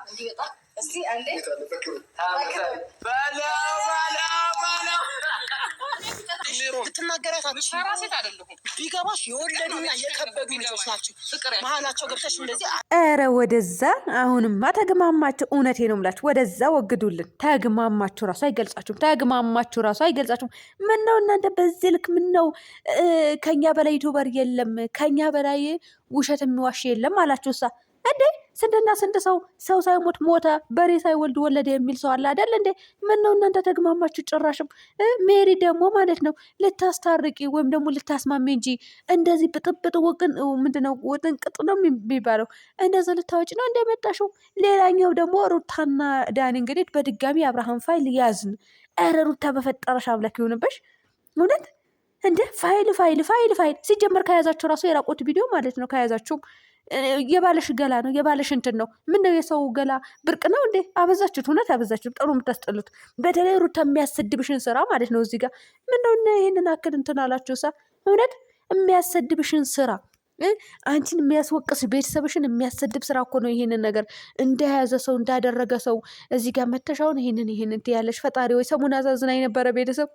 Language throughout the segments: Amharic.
እንዲወጣ እስቲ አንዴ ቢገባሽ የወለዱና የከበዱ ልጆች ናቸው። መሀላቸው ገብተሽ እንደዚህ ኧረ ወደዛ። አሁንማ ተግማማችሁ። እውነቴ ነው የምላችሁ፣ ወደዛ ወግዱልን። ተግማማችሁ ራሱ አይገልጻችሁም። ተግማማችሁ ራሱ አይገልጻችሁም። ምነው እናንተ በዚህ ልክ ምነው ከኛ በላይ YouTuber የለም፣ ከኛ በላይ ውሸት የሚዋሽ የለም አላችሁ እሳ እንዴ? ስንትና ስንት ሰው ሰው ሳይሞት ሞተ፣ በሬ ሳይወልድ ወለደ የሚል ሰው አለ አይደል እንዴ? ምን ነው እናንተ ተግማማችሁ? ጭራሽም ሜሪ ደግሞ ማለት ነው ልታስታርቂ ወይም ደግሞ ልታስማሚ እንጂ እንደዚህ ብጥብጥ ወቅን ምንድነው ውጥንቅጥ ነው የሚባለው፣ እንደዚህ ልታወጪ ነው እንደመጣሽው። ሌላኛው ደግሞ ሩታና ዳኒ እንግዲህ በድጋሚ አብርሃም ፋይል ያዝን። ኧረ ሩታ በፈጠረሽ አምላክ ይሁንብሽ እውነት እንደ ፋይል ፋይል ፋይል ፋይል ሲጀመር ከያዛቸው ራሱ የራቆት ቪዲዮ ማለት ነው ከያዛችሁም የባለሽ ገላ ነው የባለሽ እንትን ነው። ምን ነው የሰው ገላ ብርቅ ነው እንዴ? አበዛችሁት፣ እውነት አበዛችሁት። ጥሩ የምታስጠሉት በተለይ ሩታ የሚያሰድብሽን ስራ ማለት ነው። እዚህ ጋር ምን ነው ይህንን አክል እንትን አላችሁ ሳ እውነት የሚያሰድብሽን ስራ አንቺን የሚያስወቅስ ቤተሰብሽን የሚያሰድብ ስራ እኮ ነው። ይሄንን ነገር እንደያዘ ሰው እንዳደረገ ሰው እዚህ ጋር መተሻውን ይሄንን ይሄንን ትያለሽ። ፈጣሪ ወይ ሰሙን አሳዝናኝ ነበረ ቤተሰብ።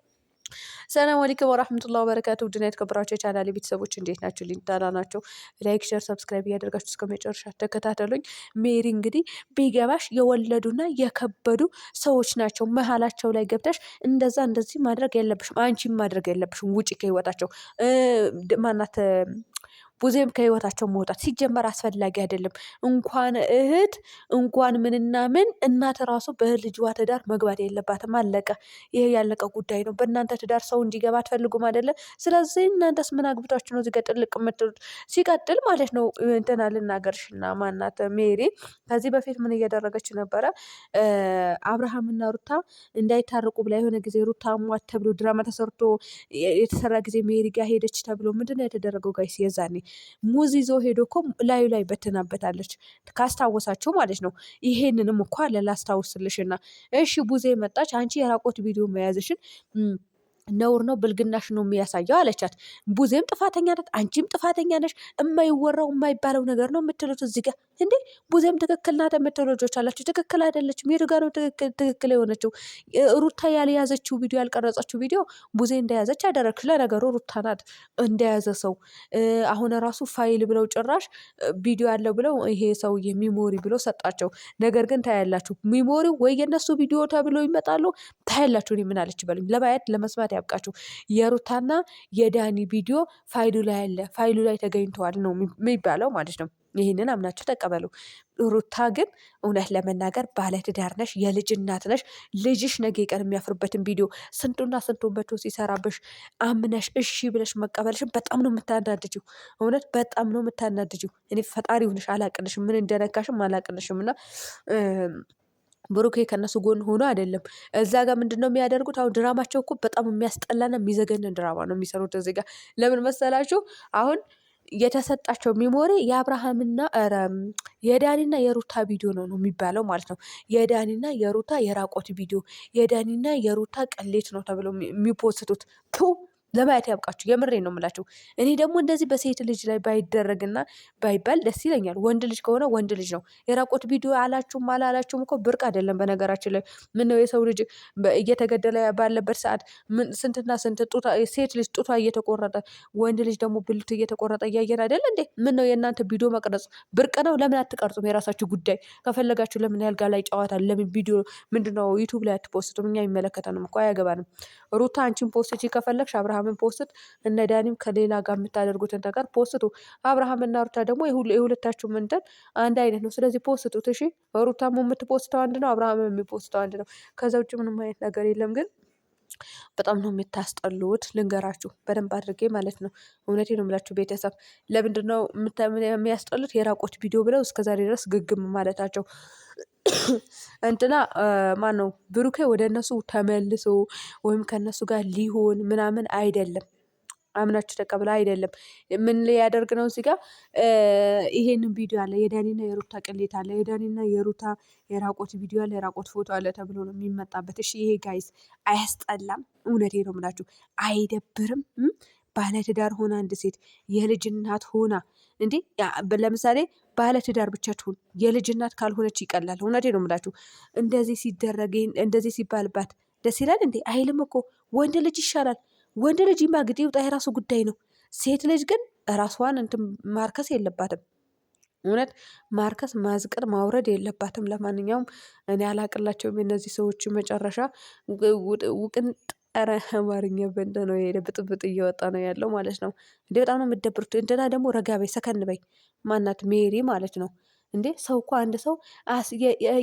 ሰላም አለይኩም ወራህመቱላሂ ወበረካቱ። ውድና የተከበራችሁ የቻናሌ ቤተሰቦች እንዴት ናችሁ? ደህና ናቸው። like፣ share፣ subscribe እያደረጋችሁ እስከ መጨረሻ ተከታተሉኝ። ሜሪ እንግዲህ ቢገባሽ የወለዱና የከበዱ ሰዎች ናቸው። መሀላቸው ላይ ገብተሽ እንደዛ እንደዚህ ማድረግ የለብሽም። አንቺም ማድረግ የለብሽም። ውጪ ከህይወታቸው ማናት ቡዜም ከህይወታቸው መውጣት ሲጀመር አስፈላጊ አይደለም። እንኳን እህት እንኳን ምንና ምን እናት ራሱ በልጅዋ ትዳር መግባት የለባትም። አለቀ። ይሄ ያለቀ ጉዳይ ነው። በእናንተ ትዳር ሰው እንዲገባ አትፈልጉም አይደለ? ስለዚህ እናንተስ ምን አግብታችሁ ነው እዚህ ጋር ጥልቅ የምትሉት? ሲቀጥል ማለት ነው እንትና ልናገርሽና ማናት ሜሪ ከዚህ በፊት ምን እያደረገች ነበረ? አብርሃምና ሩታ እንዳይታረቁ ብላ የሆነ ጊዜ ሩታ ሟት ተብሎ ድራማ ተሰርቶ የተሰራ ጊዜ ሜሪ ጋር ሄደች ተብሎ ምንድነው የተደረገው? guys የዛኔ ሙዝ ይዞ ሄዶ እኮ ላዩ ላይ በትናበታለች ካስታወሳችሁ ማለት ነው። ይሄንንም እኮ አለ ላስታውስልሽና፣ እሺ ቡዜ መጣች፣ አንቺ የራቆት ቪዲዮ መያዝሽን ነውር ነው ብልግናሽ ነው የሚያሳየው አለቻት። ቡዜም ጥፋተኛ ናት፣ አንቺም ጥፋተኛ ነሽ። የማይወራው የማይባለው ነገር ነው የምትሉት እዚህ ጋር እንዴ። ቡዜም ትክክል ናት የምትሉ ልጆች አላችሁ። ትክክል አይደለችም። የቱ ጋር ነው ትክክል የሆነችው? ሩታ ያልያዘችው ቪዲዮ ያልቀረጸችው ቪዲዮ ቡዜ እንደያዘች አደረግሽ። ለነገሩ ሩታ ናት እንደያዘ ሰው። አሁን ራሱ ፋይል ብለው ጭራሽ ቪዲዮ አለው ብለው ይሄ ሰውዬ memory ብሎ ሰጣቸው። ነገር ግን ታያላችሁ፣ memory ወይ የነሱ ቪዲዮ ተብሎ ይመጣሉ። ታያላችሁ። እኔ ምን አለች በሉኝ፣ ለማየት ለመስማት ያብቃችሁ። የሩታና የዳኒ ቪዲዮ ፋይሉ ላይ አለ፣ ፋይሉ ላይ ተገኝተዋል ነው የሚባለው ማለት ነው። ይህንን አምናችሁ ተቀበሉ። ሩታ ግን እውነት ለመናገር ባለትዳር ነሽ፣ የልጅ እናት ነሽ። ልጅሽ ነገ ቀን የሚያፍርበትን ቪዲዮ ስንቱና ስንቱን በቶ ሲሰራብሽ አምነሽ እሺ ብለሽ መቀበልሽን በጣም ነው የምታናድጂው። እውነት በጣም ነው የምታናድጂው። እኔ ፈጣሪ ሁንሽ አላቅልሽም፣ ምን እንደነካሽም አላቅልሽም እና ብሩኬ ከነሱ ጎን ሆኖ አይደለም። እዛ ጋር ምንድን ነው የሚያደርጉት? አሁን ድራማቸው እኮ በጣም የሚያስጠላና የሚዘገንን ድራማ ነው የሚሰሩት እዚህ ጋር። ለምን መሰላችሁ? አሁን የተሰጣቸው memory የአብርሃምና የዳኒና የሩታ ቪዲዮ ነው ነው የሚባለው ማለት ነው። የዳኒና የሩታ የራቆት ቪዲዮ፣ የዳኒና የሩታ ቅሌት ነው ተብሎ የሚፖስቱት ቱ ለማየት ያብቃችሁ። የምሬ ነው የምላችሁ። እኔ ደግሞ እንደዚህ በሴት ልጅ ላይ ባይደረግና ባይባል ደስ ይለኛል። ወንድ ልጅ ከሆነ ወንድ ልጅ ነው። የራቆት ቪዲዮ አላችሁም አላላችሁም እኮ ብርቅ አይደለም። በነገራችን ላይ ምነው የሰው ልጅ እየተገደለ ባለበት ሰዓት ስንትና ስንት ሴት ልጅ ጡቷ እየተቆረጠ ወንድ ልጅ ደግሞ ብልቱ እየተቆረጠ እያየን አይደል እንዴ? ምን ነው የእናንተ ቪዲዮ መቅረጽ ብርቅ ነው? ለምን አትቀርጹም? የራሳችሁ ጉዳይ። ከፈለጋችሁ ለምን ያልጋ ላይ ጨዋታ ለምን ቪዲዮ ምንድነው ዩቱብ ላይ አትፖስቱም? እኛ የሚመለከተንም እኮ አያገባንም። ሩታ አንቺን post ከፈለግሽ አብርሃምን post፣ እነ ዳኒም ከሌላ ጋር የምታደርጉትን ነገር ፖስቱ። አብርሃም እና ሩታ ደግሞ የሁለታችሁም እንትን አንድ አይነት ነው። ስለዚህ ፖስቱት። እሺ ሩታም የምትፖስተው አንድ ነው፣ አብርሃም የሚፖስተው አንድ ነው። ከዛ ውጭ ምንም አይነት ነገር የለም ግን በጣም ነው የምታስጠሉት። ልንገራችሁ በደንብ አድርጌ ማለት ነው። እውነቴ ነው የምላችሁ ቤተሰብ። ለምንድን ነው የሚያስጠሉት? የራቆት ቪዲዮ ብለው እስከዛሬ ድረስ ግግም ማለታቸው። እንትና ማን ነው ብሩኬ ወደ እነሱ ተመልሶ ወይም ከእነሱ ጋር ሊሆን ምናምን አይደለም። አምናችሁ ተቀብላ አይደለም። ምን ሊያደርግ ነው እዚህ ጋር? ይሄንን ቪዲዮ አለ፣ የዳኒና የሩታ ቅሌት አለ፣ የዳኒና የሩታ የራቆት ቪዲዮ አለ፣ የራቆት ፎቶ አለ ተብሎ ነው የሚመጣበት። እሺ ይሄ guys አያስጠላም? እውነቴ ነው የምላችሁ አይደብርም? ባለትዳር ሆና አንድ ሴት የልጅ እናት ሆና እንዴ ለምሳሌ ባለ ትዳር ብቻ ትሁን የልጅ እናት ካልሆነች ይቀላል። እውነቴ ነው የምላችሁ። እንደዚህ ሲደረግ እንደዚህ ሲባልባት ደስ ይላል እንዴ? አይልም እኮ። ወንድ ልጅ ይሻላል። ወንድ ልጅ ይማግጥ ይውጣ፣ የራሱ ጉዳይ ነው። ሴት ልጅ ግን ራሷን እንትን ማርከስ የለባትም። እውነት ማርከስ ማዝቀጥ ማውረድ የለባትም። ለማንኛውም እኔ አላቅላቸውም የእነዚህ ሰዎች መጨረሻ ውቅንጥ ኧረ አማርኛ በንተ ነው የሄደ ብጥብጥ እየወጣ ነው ያለው ማለት ነው። እንዴ በጣም ነው የምትደብሩት። እንትና ደግሞ ረጋ በይ ሰከን በይ ማናት ሜሪ ማለት ነው። እንዴ ሰው እኮ አንድ ሰው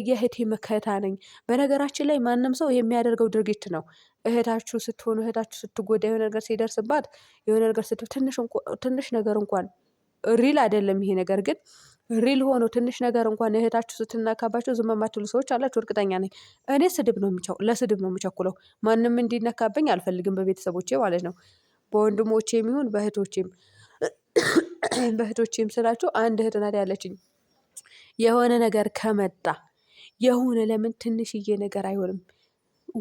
የእህቴ መከታ ነኝ። በነገራችን ላይ ማንም ሰው የሚያደርገው ድርጊት ነው። እህታችሁ ስትሆኑ እህታችሁ ስትጎዳ የሆነ ነገር ሲደርስባት የሆነ ነገር ትንሽ ነገር እንኳን real አይደለም ይሄ ነገር ግን real ሆኖ ትንሽ ነገር እንኳን እህታችሁ ስትነካባቸው ዝም የማትሉ ሰዎች አላችሁ፣ እርግጠኛ ነኝ። እኔ ስድብ ነው ለስድብ ነው የምቸኩለው። ማንም እንዲነካብኝ አልፈልግም፣ በቤተሰቦቼ ማለት ነው። በወንድሞቼም ይሁን በእህቶቼም በእህቶቼም ስላችሁ አንድ እህት ናት ያለችኝ። የሆነ ነገር ከመጣ የሆነ ለምን ትንሽዬ ነገር አይሆንም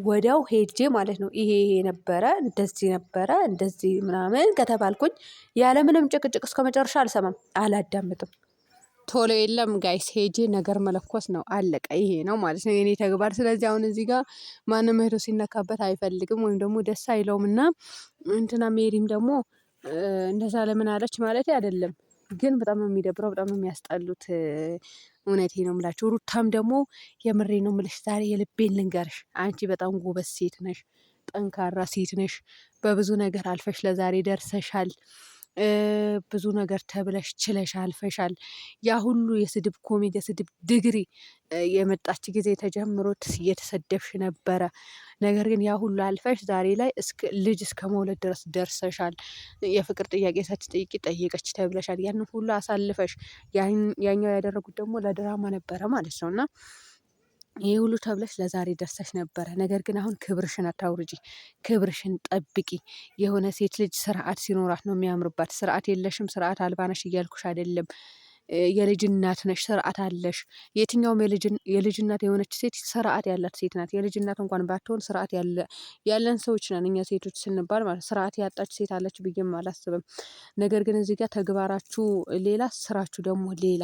ወዲያው ሄጄ ማለት ነው ይሄ ይሄ ነበረ እንደዚህ ነበረ እንደዚህ ምናምን ከተባልኩኝ ያለምንም ጭቅጭቅ እስከ መጨረሻ አልሰማም፣ አላዳምጥም። ቶሎ የለም guys ሄጄ ነገር መለኮስ ነው አለቀ። ይሄ ነው ማለት ነው የኔ ተግባር። ስለዚህ አሁን እዚህ ጋር ማንም እህቱ ሲነካበት አይፈልግም ወይም ደግሞ ደስ አይለውም። እና እንትና ሜሪም ደግሞ እንደዛ ለምን አለች ማለት አይደለም፣ ግን በጣም ነው የሚደብረው፣ በጣም ነው የሚያስጠሉት። እውነቴ ነው የምላቸው። ሩታም ደግሞ የምሬ ነው የምልሽ፣ ዛሬ የልቤን ልንገርሽ፣ አንቺ በጣም ጎበዝ ሴት ነሽ፣ ጠንካራ ሴት ነሽ። በብዙ ነገር አልፈሽ ለዛሬ ደርሰሻል። ብዙ ነገር ተብለሽ ችለሽ አልፈሻል። ያ ሁሉ የስድብ comment የስድብ ድግሪ የመጣች ጊዜ ተጀምሮት እየተሰደብሽ ነበረ። ነገር ግን ያ ሁሉ አልፈሽ ዛሬ ላይ ልጅ እስከ መውለድ ድረስ ደርሰሻል። የፍቅር ጥያቄ ሳትጠይቂ ጠየቀች ተብለሻል። ያንን ሁሉ አሳልፈሽ ያኛው ያደረጉት ደግሞ ለድራማ ነበረ ማለት ነው እና ይሄ ሁሉ ተብለሽ ለዛሬ ደርሰሽ ነበረ። ነገር ግን አሁን ክብርሽን አታውርጂ፣ ክብርሽን ጠብቂ። የሆነ ሴት ልጅ ስርዓት ሲኖራት ነው የሚያምርባት። ስርዓት የለሽም፣ ስርዓት አልባ ነሽ እያልኩሽ አይደለም። የልጅ እናት ነሽ፣ ስርዓት አለሽ። የትኛውም የልጅ እናት የሆነች ሴት ስርዓት ያላት ሴት ናት። የልጅ እናት እንኳን ባትሆን ስርዓት ያለን ሰዎች ነን እኛ ሴቶች ስንባል ማለት ስርዓት ያጣች ሴት አለች ብዬም አላስብም። ነገር ግን እዚህ ጋር ተግባራችሁ ሌላ፣ ስራችሁ ደግሞ ሌላ።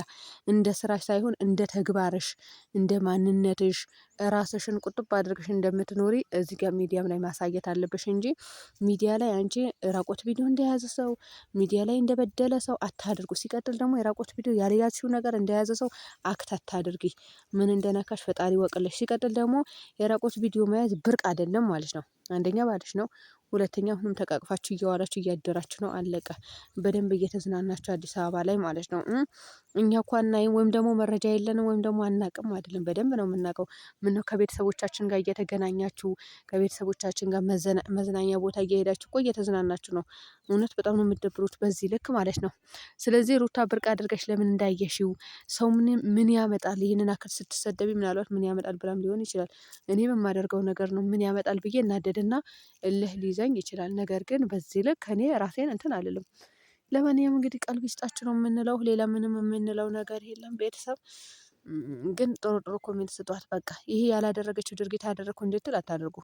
እንደ ስራሽ ሳይሆን እንደ ተግባርሽ፣ እንደ ማንነትሽ ራስሽን ቁጥብ አድርገሽ እንደምትኖሪ እዚህ ጋር ሚዲያም ላይ ማሳየት አለብሽ እንጂ ሚዲያ ላይ አንቺ ራቆት ቪዲዮ እንደያዘ ሰው ሚዲያ ላይ እንደበደለ ሰው አታድርጉ። ሲቀጥል ደግሞ የራቆት ቪዲዮ ያልያዝሽው ነገር እንደያዘ ሰው act አታድርጊ። ምን እንደነካሽ ፈጣሪ ይወቅልሽ። ሲቀጥል ደግሞ የራቆት ቪዲዮ መያዝ ብርቅ አይደለም ማለት ነው። አንደኛ ባልሽ ነው። ሁለተኛ አሁንም ተቃቅፋችሁ እየዋላችሁ እያደራችሁ ነው። አለቀ። በደንብ እየተዝናናችሁ አዲስ አበባ ላይ ማለት ነው። እኛ እኮ አናይም ወይም ደግሞ መረጃ የለንም ወይም ደግሞ አናቅም አይደለም። በደንብ ነው የምናውቀው። ምነው ከቤተሰቦቻችን ጋር እየተገናኛችሁ ከቤተሰቦቻችን ጋር መዝናኛ ቦታ እየሄዳችሁ እኮ እየተዝናናችሁ ነው። እውነት በጣም ነው የምትደብሩት በዚህ ልክ ማለት ነው። ስለዚህ ሩታ ብርቅ አድርገሽ ለምን እንዳየሽው ሰው ምን ያመጣል? ይህንን አክል ስትሰደቢ ምናልባት ምን ያመጣል ብላም ሊሆን ይችላል። እኔም የማደርገው ነገር ነው ምን ያመጣል ብዬ እናደድና እልህ ሊይዘኝ ይችላል። ነገር ግን በዚህ ልክ እኔ ራሴን እንትን አልልም። ለማንኛውም እንግዲህ ቀልብ ይስጣችሁ ነው የምንለው። ሌላ ምንም የምንለው ነገር የለም። ቤተሰብ ግን ጥሩ ጥሩ comment ስጧት። በቃ ይሄ ያላደረገችው ድርጊት አደረግኩ እንድትል አታደርጉ።